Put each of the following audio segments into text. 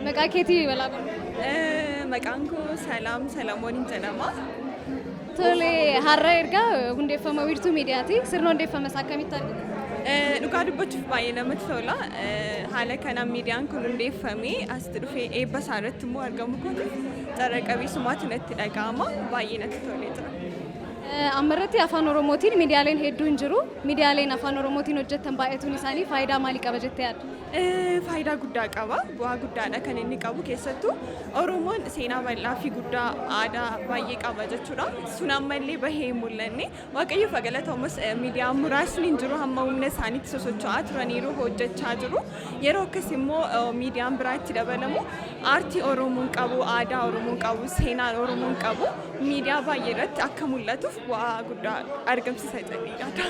Maqaa keetii balaa baruu. Maqaan koo Salaam Salamooniin jedhama. Tole, har'a erga hundeeffama Wiirtuu Miidiyaati. Sirna hundeeffama isaa akkamitti argite? Dhugaa dubbachuuf baay'ee namatti tola. Haala kanaan miidiyaan kun hundeeffamee asitti dhufee eebba isaa irratti immoo argamu kun carra qabeessummaatu natti dhaga'ama. Baay'ee natti tolee jira. Ammarratti Afaan Oromootiin miidiyaaleen hedduun jiru. Miidiyaaleen Afaan Oromootiin hojjetan baay'atuun isaanii faayidaa maalii qaba jettee yaadda? Faayidaa guddaa qaba. Bu'aa guddaadha kan inni qabu. Keessattuu Oromoon seenaa bal'aa fi guddaa, aadaa baay'ee qaba jechuudha. Sun ammallee bahee hin mul'anne. Waaqayyoof haa galatamus, miidiyaan muraasni hin jiru, hamma humna isaaniitti sosocho'aa turaniiru, hojjechaa jiru. Yeroo akkas immoo miidiyaan biraa itti dabalamu, aartii Oromoon qabu, aadaa Oromoon qabu, seenaan Oromoon qabu miidiyaa baay'ee irratti akka mul'atuuf bu'aa guddaa argamsiisa jedhee yaada.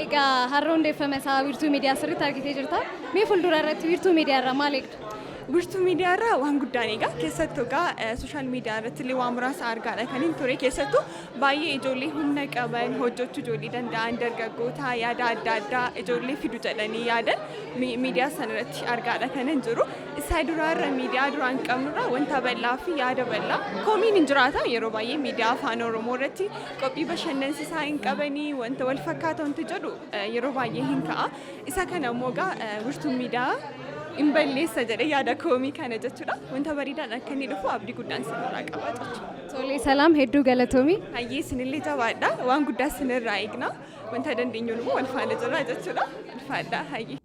Egaa har'a hundeeffama isaa Wiirtuu Miidiyaa sirriitti argitee jirta. Mee fuuldura irratti Wiirtuu Miidiyaa irraa maal eegda? Wiirtuu Miidiyaa irraa waan guddaan eega. Keessattuu egaa social media irratti illee waan muraasa argaadha kan hin ture. Keessattuu baay'ee ijoollee humna qaban, hojjechuu ijoollee danda'an, dargaggoota yaada adda addaa ijoollee fidu jedhanii yaadan miidiyaa sana irratti argaadha kan hin jiru. Isa duraarra, miidiyaa duraan qabnurra wanta bal'aa fi yaada bal'aa komiin hin jiraata. Yeroo baay'ee miidiyaa Afaan Oromoo irratti qophii bashannansiisaa hin qabanii, wanta wal fakkaata wanti jedhu yeroo baay'ee hin ka'a. Isa kana immoo egaa Wiirtuun Miidiyaa hin balleessa jedhee yaada koomii kana jechuudha. Wanta bareedaan akka inni dhufu abdii guddaan sinirraa qaba jechuudha. Tolee Salaam, hedduu galatoomi. Hayyee, isinillee jabaadha. Waan guddaa sinirraa eegna. Wanta dandeenyuun immoo wal faana jirra jechuudha. Ulfaadha, hayyee.